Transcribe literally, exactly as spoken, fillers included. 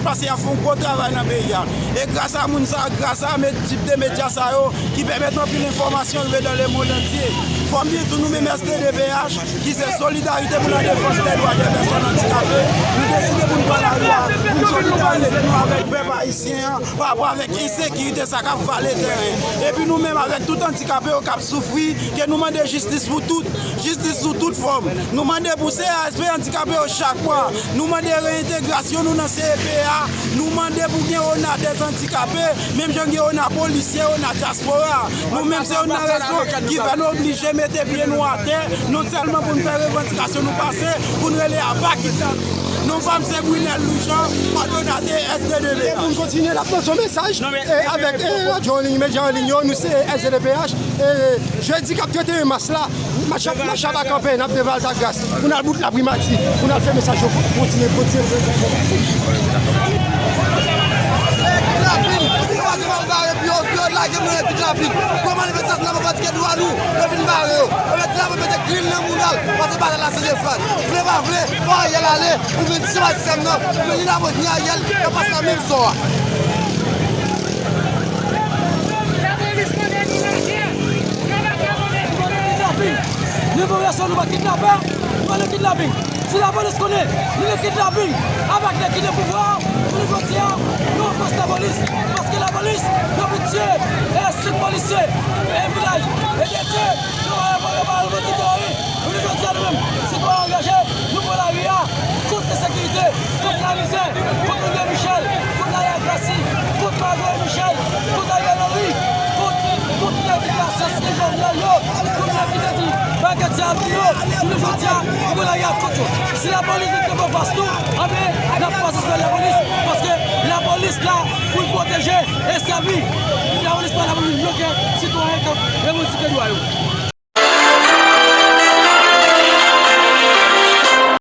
Paske y ap fè yon gwo travay nan peyi a. E gras a moun sa, gras a tip de medya sa yo ki pèmèt anpil enfòmasyon rive dans le monde entier. Fò m byen di w, nou menm S T D P H, ki se Solidarite pour la Défense des Droits des Personnes Handicapées, nou deside pou n pran lari a, pou n solidarize nou avèk pèp ayisyen an pa rapò avèk ensekirite sa k ap vale tèren. Epi nou menm avèk tout andikape yo k ap soufri, ke nou mande jistis pou tout, jistis sou tout fòm. Nou mande pou C A S P andikape yo chak mwa. Nou mande reyentegrasyon nou nan C E P A. Nou mande pou gen ONA dèz andikape, menm jan gen ONA polisye, ONA dyaspora. Nou menm se youn nan rezon ki fè nou oblije mete pye nou atè, non sèlman pou n fè revandikasyon nou pase, pou n rele aba kitan. Non pa m se Brunel Louis Jean, kòdonate S T D P H. Pou n kontinye, n ap lanse yon mesaj, e, avèk, e, radyo an liy, medya an liy yo, nou se S T D P H, e, jedi k ap trannteyen mas la, Mach ap, mach ap kanpe, n ap devan Altagras. Pou n al bout laprimati, pou n al fè mesaj yo kontinye, kontinye. Kidnapin, si yo pa te mal bare, pi yo, pi yo lage mwen kidnapin. Pou manifestasyon nan, pou revendiке dwa nou, yo vin bare yo. Yo vin di la, pou mete grin nan mouda l, paske batay la se de frè. Vle pa vle, fò Ariel ale, ou vin si sistèm nan, ou vin ni Lapolis, ni Ariel, yo pase nan menm sò a. Liberasyon, nou pa kidnapè, nou pa nan kidnaping. Si lapolis konnen nou nan kidnaping avèk nèg ki nan pouvwa a, jounen jodi a, nou anfas lapolis. Paske lapolis, yo vin tiye, e, senk polisye, e, vilaj, e, detye, yo pa, yo pa, yo pa revandike anyen. Jounen jodi a, nou menm, sitwayen angaje, nou pran lari a kont ensekirite, kont lamizè, kont André Michel, kont Lariel Classic, kont Margot Michel, kont Ariel Henry, kont, kont nèg ki te asasinen Jovenel yo, kont nèg ki te di bagay sa ap di yo, jounen jodi a, nou pran lari a kont yo. Si lapolis vin kanpe anfas nou, anben, n ap pase sou lapolis, paske lapolis la pou l pwoteje e sèvi. Lapolis pa la pou l vin bloke sitwayen k ap revandike dwa yo.